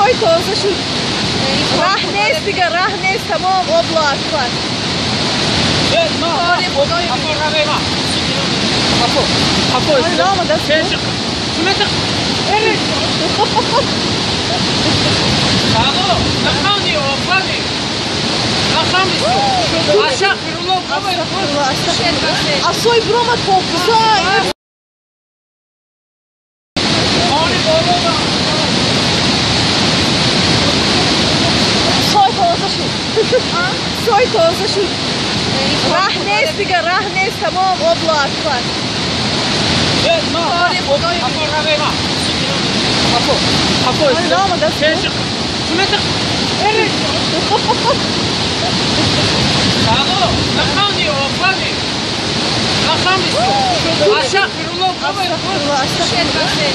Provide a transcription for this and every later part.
Сой тоза шуд. Раҳ нест дигар, раҳ нест, тамом обло асфалт. Асой биромад покуза. Сой тоза шуд. Сой тоза шуд. Раҳ нест дигар, раҳ нест, тамом обло асфалт.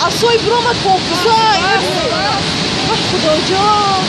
Асой биромад покуза. Худоҷон.